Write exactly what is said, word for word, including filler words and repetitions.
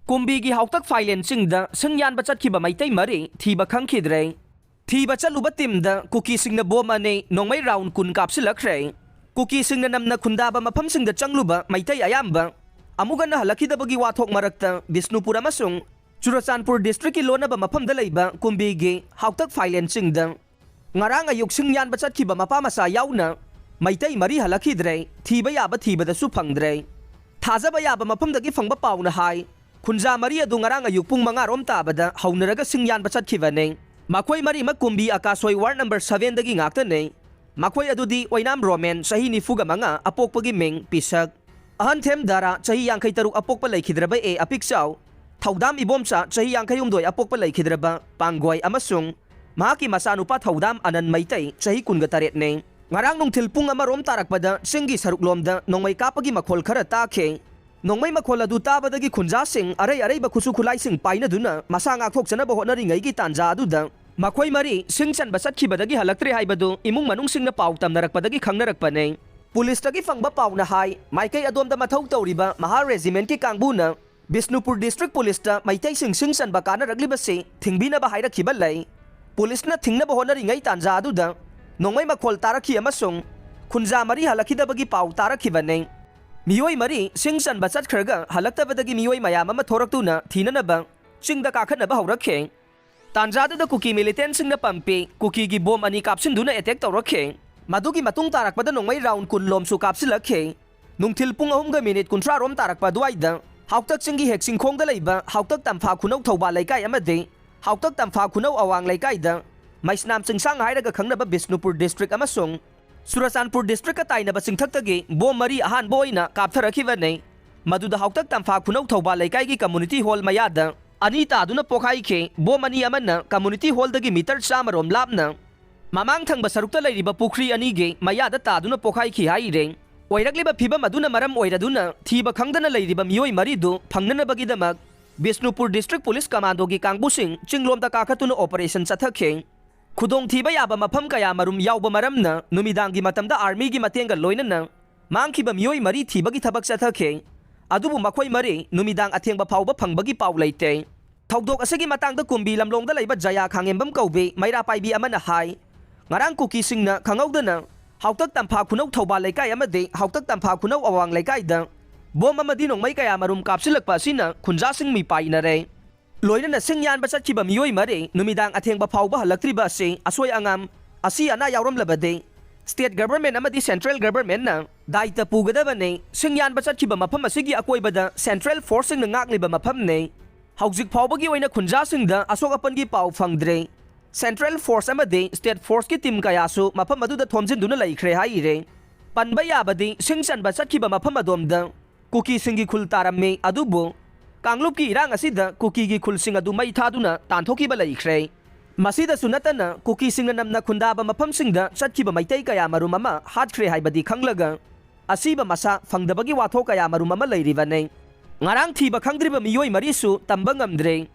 ꯀꯨꯝꯕꯤꯒꯤ ꯍꯥꯎꯇꯛ ꯐꯥꯏꯂꯦꯟ ꯆꯤꯡꯗ ꯁꯤꯡ ꯌꯥꯟꯕ ꯆꯠꯈꯤꯕ ꯃꯩꯇꯩ ꯃꯔꯤ ꯊꯤꯕ ꯈꯪꯈꯤꯗ꯭ꯔꯦ꯫ ꯊꯤꯕ ꯆꯠꯂꯨꯕ ꯇꯤꯝꯗ ꯀꯨꯀꯤꯁꯤꯡꯅ ꯕꯣꯝ ꯑꯅꯤ ꯅꯣꯡꯃꯩ ꯔꯥꯎꯟ ꯀꯨꯟ ꯀꯥꯞꯁꯤꯜꯂꯛꯈ꯭ꯔꯦ꯫ ꯀꯨꯀꯤꯁꯤꯡꯅ ꯅꯝꯅ ꯈꯨꯟꯗꯥꯕ ꯃꯐꯝꯁꯤꯡꯗ ꯆꯪꯂꯨꯕ ꯃꯩꯇꯩ ꯑꯌꯥꯝꯕ ꯑꯃꯨꯛ ꯍꯟꯅ ꯍꯜꯂꯛꯈꯤꯗꯕꯒꯤ ꯋꯥꯊꯣꯛ ꯃꯔꯛꯇ ꯕꯤꯁꯅꯨꯄꯨꯔ ꯑꯃꯁꯨꯡ ꯆꯨꯔꯆꯥꯟꯄꯨꯔ ꯗꯤꯁꯇ꯭ꯔꯤꯛꯀꯤ ꯂꯣꯟꯅꯕ ꯃꯐꯝꯗ ꯂꯩꯕ ꯀꯨꯝꯕꯤꯒꯤ ꯍꯥꯎꯇꯛ ꯐꯥꯏꯂꯦꯟ ꯆꯤꯡꯗ ꯉꯔꯥꯡ ꯑꯌꯨꯛ ꯁꯤꯡ ꯌꯥꯟꯕ ꯆꯠꯈꯤꯕ ꯃꯄꯥ ꯃꯆꯥ ꯌꯥꯎꯅ ꯃꯩꯇꯩ ꯃꯔꯤ ꯍꯜꯂꯛꯈꯤꯗ꯭ꯔꯦ, ꯊꯤꯕ ꯌꯥꯕ ꯊꯤꯕꯗꯁꯨ ꯐꯪꯗ꯭ꯔꯦ꯫ ꯊꯥꯖꯕ ꯌꯥꯕ ꯃꯐꯝꯗꯒꯤ ꯐꯪꯕ ꯄꯥꯎꯅ ꯍꯥꯏ, ꯈꯨꯟꯖꯥ ꯃꯔꯤ ꯑꯗꯨ ꯉꯔꯥꯡ ꯑꯌꯨꯛ ꯄꯨꯡ ꯃꯉꯥ ꯔꯣꯝ ꯇꯥꯕꯗ ꯍꯧꯅꯔꯒ ꯁꯤꯡ ꯌꯥꯟꯕ ꯆꯠꯈꯤꯕꯅꯦ꯫ ꯃꯈꯣꯏ ꯃꯔꯤꯃꯛ ꯀꯨꯝꯕꯤ ꯑꯀꯥꯁꯣꯏ ꯋꯥꯔꯗ ꯅꯝꯕꯔ ꯁꯚꯦꯟꯗꯒꯤ ꯉꯥꯛꯇꯅꯦ꯫ ꯃꯈꯣꯏ ꯑꯗꯨꯗꯤ ꯑꯣꯏꯅꯥꯝ ꯔꯣꯃꯦꯟ, ꯆꯍꯤ ꯅꯤꯐꯨꯒ ꯃꯉꯥ, ꯑꯄꯣꯛꯄꯒꯤ ꯃꯤꯡ ꯄꯤꯁꯛ꯫ ꯑꯍꯟ ꯊꯦꯝ ꯗꯥꯔꯥ, ꯆꯍꯤ ꯌꯥꯡꯈꯩ ꯇꯔꯨꯛ, ꯑꯄꯣꯛꯄ ꯂꯩꯈꯤꯗ꯭ꯔꯕ ꯑꯦ ꯑꯄꯤꯛꯆꯥꯎ꯫ ꯊꯧꯗꯥꯝ ꯏꯕꯣꯝꯆꯥ, ꯆꯍꯤ ꯌꯥꯡꯈꯩ ꯍꯨꯝꯗꯣꯏ, ꯑꯄꯣꯛꯄ ꯂꯩꯈꯤꯗ꯭ꯔꯕ ꯄꯥꯡꯒꯣꯏ ꯑꯃꯁꯨꯡ ꯃꯍꯥꯛꯀꯤ ꯃꯆꯥꯅꯨꯄꯥ ꯊꯧꯗꯥꯝ ꯑꯅꯟ ꯃꯩꯇꯩ, ꯆꯍꯤ ꯀꯨꯟꯒ ꯇꯔꯦꯠꯅꯦ꯫ ꯉꯔꯥꯡ ꯅꯨꯡꯊꯤꯜ ꯄꯨꯡ ꯑꯃ ꯔꯣꯝ ꯇꯥꯔꯛꯄꯗ ꯆꯤꯡꯒꯤ ꯁꯔꯨꯛꯂꯣꯝꯗ ꯅꯣꯡꯃꯩ ꯀꯥꯞꯄꯒꯤ ꯃꯈꯣꯜ ꯈꯔ ꯇꯥꯈꯤ꯫ ꯅꯣꯡꯃꯩ ꯃꯈꯣꯜ ꯑꯗꯨ ꯇꯥꯕꯗꯒꯤ ꯈꯨꯟꯖꯥꯁꯤꯡ ꯑꯔꯩ ꯑꯔꯩꯕ ꯈꯨꯠꯁꯨ ꯈꯨꯠꯂꯥꯏꯁꯤꯡ ꯄꯥꯏꯅꯗꯨꯅ ꯃꯁꯥ ꯉꯥꯛꯊꯣꯛꯆꯅꯕ ꯍꯣꯠꯅꯔꯤꯉꯩꯒꯤ ꯇꯥꯟꯖꯥ ꯑꯗꯨꯗ ꯃꯈꯣꯏ ꯃꯔꯤ ꯁꯤꯡ ꯆꯟꯕ ꯆꯠꯈꯤꯕꯗꯒꯤ ꯍꯜꯂꯛꯇ꯭ꯔꯦ ꯍꯥꯏꯕꯗꯨ ꯏꯃꯨꯡ ꯃꯅꯨꯡꯁꯤꯡꯅ ꯄꯥꯎ ꯇꯝꯅꯔꯛꯄꯗꯒꯤ ꯈꯪꯅꯔꯛꯄꯅꯦ꯫ ꯄꯨꯂꯤꯁꯇꯒꯤ ꯐꯪꯕ ꯄꯥꯎꯅ ꯍꯥꯏ, ꯃꯥꯏꯀꯩ ꯑꯗꯣꯝꯗ ꯃꯊꯧ ꯇꯧꯔꯤꯕ ꯃꯍꯥ ꯔꯦꯖꯤꯃꯦꯟꯠꯀꯤ ꯀꯥꯡꯕꯨꯅ ꯕꯤꯁꯅꯨꯄꯨꯔ ꯗꯤꯁꯇ꯭ꯔꯤꯛ ꯄꯨꯂꯤꯁꯇ ꯃꯩꯇꯩꯁꯤꯡ ꯁꯤꯡ ꯆꯟꯕ ꯀꯥꯟꯅꯔꯛꯂꯤꯕꯁꯤ ꯊꯤꯡꯕꯤꯅꯕ ꯍꯥꯏꯔꯛꯈꯤꯕ ꯂꯩ꯫ ꯄꯨꯂꯤꯁꯅ ꯊꯤꯡꯅꯕ ꯍꯣꯠꯅꯔꯤꯉꯩ ꯇꯥꯟꯖꯥ ꯑꯗꯨꯗ ꯅꯣꯡꯃꯩ ꯃꯈꯣꯜ ꯇꯥꯔꯛꯈꯤ ꯑꯃꯁꯨꯡ ꯈꯨꯟꯖꯥ ꯃꯔꯤ ꯍꯜꯂꯛꯈꯤꯗꯕꯒꯤ ꯄꯥꯎ ꯇꯥꯔꯛꯈꯤꯕꯅꯤ꯫ ꯃꯤꯑꯣꯏ ꯃꯔꯤ ꯁꯤꯡ ꯆꯟꯕ ꯆꯠꯈ꯭ꯔꯒ ꯍꯜꯂꯛꯇꯕꯗꯒꯤ ꯃꯤꯑꯣꯏ ꯃꯌꯥꯝ ꯑꯃ ꯊꯣꯔꯛꯇꯨꯅ ꯊꯤꯅꯅꯕ ꯆꯤꯡꯗ ꯀꯥꯈꯠꯅꯕ ꯍꯧꯔꯛꯈꯤ꯫ ꯇꯥꯟꯖꯥꯗꯨꯗ ꯀꯨꯀꯤ ꯃꯤꯂꯤꯇꯦꯟꯁꯤꯡꯅ ꯄꯝꯄꯤ ꯀꯨꯀꯤꯒꯤ ꯕꯣꯝ ꯑꯅꯤ ꯀꯥꯞꯁꯤꯟꯗꯨꯅ ꯑꯦꯇꯦꯛ ꯇꯧꯔꯛꯈꯤ꯫ ꯃꯗꯨꯒꯤ ꯃꯇꯨꯡ ꯇꯥꯔꯛꯄꯗ ꯅꯣꯡꯃꯩ ꯔꯥꯎꯟ ꯀꯨꯟ ꯂꯣꯝꯁꯨ ꯀꯥꯞꯁꯤꯜꯂꯛꯈꯤ꯫ ꯅꯨꯡꯊꯤꯜ ꯄꯨꯡ ꯑꯍꯨꯝꯒ ꯃꯤꯅꯤꯠ ꯀꯨꯟꯊ꯭ꯔꯥ ꯔꯣꯝ ꯇꯥꯔꯛꯄ ꯑꯗꯨꯋꯥꯏꯗ ꯍꯥꯎꯇꯛ ꯆꯤꯡꯒꯤ ꯍꯦꯛ ꯆꯤꯡꯈꯣꯡꯗ ꯂꯩꯕ ꯍꯥꯎꯇꯛ ꯇꯝꯐꯥ ꯈꯨꯅꯧ ꯊꯧꯕꯥꯜ ꯂꯩꯀꯥꯏ ꯑꯃꯗꯤ ꯍꯥꯎꯇꯛ ꯇꯝꯐꯥ ꯈꯨꯅꯧ ꯑꯋꯥꯡ ꯂꯩꯀꯥꯏꯗ ꯃꯩꯁꯅꯥꯝ ꯆꯤꯡꯁꯥꯡ ꯍꯥꯏꯔꯒ ꯈꯪꯅꯕ ꯕꯤꯁꯅꯨꯄꯨꯔ ꯗꯤꯁꯇ꯭ꯔꯤꯛ ꯑꯃꯁꯨꯡ ꯆꯨꯔꯆꯥꯟꯄꯨꯔ ꯗꯤꯁꯇ꯭ꯔꯤꯛꯀ ꯇꯥꯏꯅꯕ ꯆꯤꯡꯊꯛꯇꯒꯤ ꯕꯣꯝ ꯃꯔꯤ ꯑꯍꯥꯟꯕ ꯑꯣꯏꯅ ꯀꯥꯞꯊꯔꯛꯈꯤꯕꯅꯤ꯫ ꯃꯗꯨꯗ ꯍꯥꯎꯇꯛ ꯇꯝꯐꯥ ꯈꯨꯅꯧ ꯊꯧꯕꯥꯜ ꯂꯩꯀꯥꯏꯒꯤ ꯀꯝꯃꯨꯅꯤꯇꯤ ꯍꯣꯜ ꯃꯌꯥꯗ ꯑꯅꯤ ꯇꯥꯗꯨꯅ ꯄꯣꯈꯥꯏꯈꯤ꯫ ꯕꯣꯝ ꯑꯅꯤ ꯑꯃꯅ ꯀꯝꯃꯨꯅꯤꯇꯤ ꯍꯣꯜꯗꯒꯤ ꯃꯤꯇꯔ ꯆꯥꯝꯃ ꯔꯣꯝ ꯂꯥꯞꯅ ꯃꯃꯥꯡ ꯊꯪꯕ ꯁꯔꯨꯛꯇ ꯂꯩꯔꯤꯕ ꯄꯨꯈ꯭ꯔꯤ ꯑꯅꯤꯒꯤ ꯃꯌꯥꯗ ꯇꯥꯗꯨꯅ ꯄꯣꯈꯥꯏꯈꯤ ꯍꯥꯏꯔꯦ꯫ ꯑꯣꯏꯔꯛꯂꯤꯕ ꯐꯤꯕꯝ ꯑꯗꯨꯅ ꯃꯔꯝ ꯑꯣꯏꯔꯗꯨꯅ ꯊꯤꯕ ꯈꯪꯗꯅ ꯂꯩꯔꯤꯕ ꯃꯤꯑꯣꯏ ꯃꯔꯤꯗꯨ ꯐꯪꯅꯅꯕꯒꯤꯗꯃꯛ ꯕꯤꯁꯅꯨꯄꯨꯔ ꯗꯤꯁꯇ꯭ꯔꯤꯛ ꯄꯨꯂꯤꯁ ꯀꯃꯥꯟꯗꯣꯒꯤ ꯀꯥꯡꯕꯨꯁꯤꯡ ꯆꯤꯡꯂꯣꯝꯗ ꯀꯥꯈꯠꯇꯨꯅ ꯑꯣꯄꯔꯦꯁꯟ ꯆꯠꯊꯈꯤ꯫ ꯈꯨꯗꯣꯡꯊꯤꯕ ꯌꯥꯕ ꯃꯐꯝ ꯀꯌꯥ ꯃꯔꯨꯝ ꯌꯥꯎꯕ ꯃꯔꯝꯅ ꯅꯨꯃꯤꯗꯥꯡꯒꯤ ꯃꯇꯝꯗ ꯑꯥꯔꯃꯤꯒꯤ ꯃꯇꯦꯡꯒ ꯂꯣꯏꯅꯅ ꯃꯥꯡꯈꯤꯕ ꯃꯤꯑꯣꯏ ꯃꯔꯤ ꯊꯤꯕꯒꯤ ꯊꯕꯛ ꯆꯠꯊꯈꯤ꯫ ꯑꯗꯨꯕꯨ ꯃꯈꯣꯏ ꯃꯔꯤ ꯅꯨꯃꯤꯗꯥꯡ ꯑꯊꯦꯡꯕ ꯐꯥꯎꯕ ꯐꯪꯕꯒꯤ ꯄꯥꯎ ꯂꯩꯇꯦ꯫ ꯊꯧꯗꯣꯛ ꯑꯁꯤꯒꯤ ꯃꯇꯥꯡꯗ ꯀꯨꯝꯕꯤ ꯂꯝꯂꯣꯡꯗ ꯂꯩꯕ ꯖꯌꯥ ꯈꯥꯉꯦꯝꯕꯝ ꯀꯧꯕꯤ ꯃꯩꯔꯥ ꯄꯥꯏꯕꯤ ꯑꯃꯅ ꯍꯥꯏ, ꯉꯔꯥꯡ ꯀꯨꯀꯤꯁꯤꯡꯅ ꯈꯪꯍꯧꯗꯅ ꯍꯥꯎꯇꯛ ꯇꯝꯐꯥ ꯈꯨꯅꯧ ꯊꯧꯕꯥꯜ ꯂꯩꯀꯥꯏ ꯑꯃꯗꯤ ꯍꯥꯎꯇꯛ ꯇꯝꯐꯥ ꯈꯨꯅꯧ ꯑꯋꯥꯡ ꯂꯩꯀꯥꯏꯗ ꯕꯣꯝ ꯑꯃꯗꯤ ꯅꯣꯡꯃꯩ ꯀꯌꯥ ꯃꯔꯨꯝ ꯀꯥꯞꯁꯤꯜꯂꯛꯄ ꯑꯁꯤꯅ ꯈꯨꯟꯖꯥꯁꯤꯡ ꯃꯤꯄꯥꯏꯅꯔꯦ꯫ ꯂꯣꯏꯅꯅ ꯁꯤꯡ ꯌꯥꯟꯕ ꯆꯠꯈꯤꯕ ꯃꯤꯑꯣꯏ ꯃꯔꯤ ꯅꯨꯃꯤꯗꯥꯡ ꯑꯊꯦꯡꯕ ꯐꯥꯎꯕ ꯍꯜꯂꯛꯇ꯭ꯔꯤꯕ ꯑꯁꯤ ꯑꯁꯣꯏ ꯑꯉꯥꯝ, ꯑꯁꯤ ꯑꯅꯥ ꯌꯥꯎꯔꯝꯂꯕꯗꯤ state government ꯑꯃꯗꯤ central governmentꯅ ꯗꯥꯏꯇ ꯄꯨꯒꯗꯕꯅꯤ꯫ ꯁꯤꯡ ꯌꯥꯟꯕ ꯆꯠꯈꯤꯕ ꯃꯐꯝ ꯑꯁꯤꯒꯤ ꯑꯀꯣꯏꯕꯗ central forceꯁꯤꯡꯅ ꯉꯥꯛꯂꯤꯕ ꯃꯐꯝꯅꯤ꯫ ꯍꯧꯖꯤꯛ ꯐꯥꯎꯕꯒꯤ ꯑꯣꯏꯅ ꯈꯨꯟꯖꯥꯁꯤꯡꯗ ꯑꯁꯣꯛ ꯑꯄꯟꯒꯤ ꯄꯥꯎ ꯐꯪꯗ꯭ꯔꯤ꯫ Central force ꯑꯃꯗꯤ state forceꯀꯤ team ꯀꯌꯥꯁꯨ ꯃꯐꯝ ꯑꯗꯨꯗ ꯊꯣꯝꯖꯤꯟꯗꯨꯅ ꯂꯩꯈ꯭ꯔꯦ ꯍꯥꯏꯔꯤ꯫ ꯄꯟꯕ ꯌꯥꯕꯗꯤ ꯁꯤꯡ ꯆꯟꯕ ꯆꯠꯈꯤꯕ ꯃꯐꯝ ꯑꯗꯣꯝꯗ ꯀꯨꯀꯤꯁꯤꯡꯒꯤ ꯈꯨꯜ ꯇꯥꯔꯝꯃꯤ, ꯑꯗꯨꯕꯨ ꯀꯥꯡꯂꯨꯞꯀꯤ ꯏꯔꯥꯡ ꯑꯁꯤꯗ ꯀꯨꯀꯤꯒꯤ ꯈꯨꯜꯁꯤꯡ ꯑꯗꯨ ꯃꯩ ꯊꯥꯗꯨꯅ ꯇꯥꯟꯊꯣꯛꯈꯤꯕ ꯂꯩꯈ꯭ꯔꯦ꯫ ꯃꯁꯤꯗꯁꯨ ꯅꯠꯇꯅ ꯀꯨꯀꯤꯁꯤꯡꯅ ꯅꯝꯅ ꯈꯨꯟꯗꯥꯕ ꯃꯐꯝꯁꯤꯡꯗ ꯆꯠꯈꯤꯕ ꯃꯩꯇꯩ ꯀꯌꯥ ꯃꯔꯨꯝ ꯑꯃ ꯍꯥꯠꯈ꯭ꯔꯦ ꯍꯥꯏꯕꯗꯤ ꯈꯪꯂꯒ ꯑꯁꯤꯕ ꯃꯁꯥ ꯐꯪꯗꯕꯒꯤ ꯋꯥꯊꯣꯛ ꯀꯌꯥ ꯃꯔꯨꯝ ꯑꯃ ꯂꯩꯔꯤꯕꯅꯤ꯫ ꯉꯔꯥꯡ ꯊꯤꯕ ꯈꯪꯗ꯭ꯔꯤꯕ ꯃꯤꯑꯣꯏ ꯃꯔꯤꯁꯨ ꯇꯝꯕ ꯉꯝꯗ꯭ꯔꯦ꯫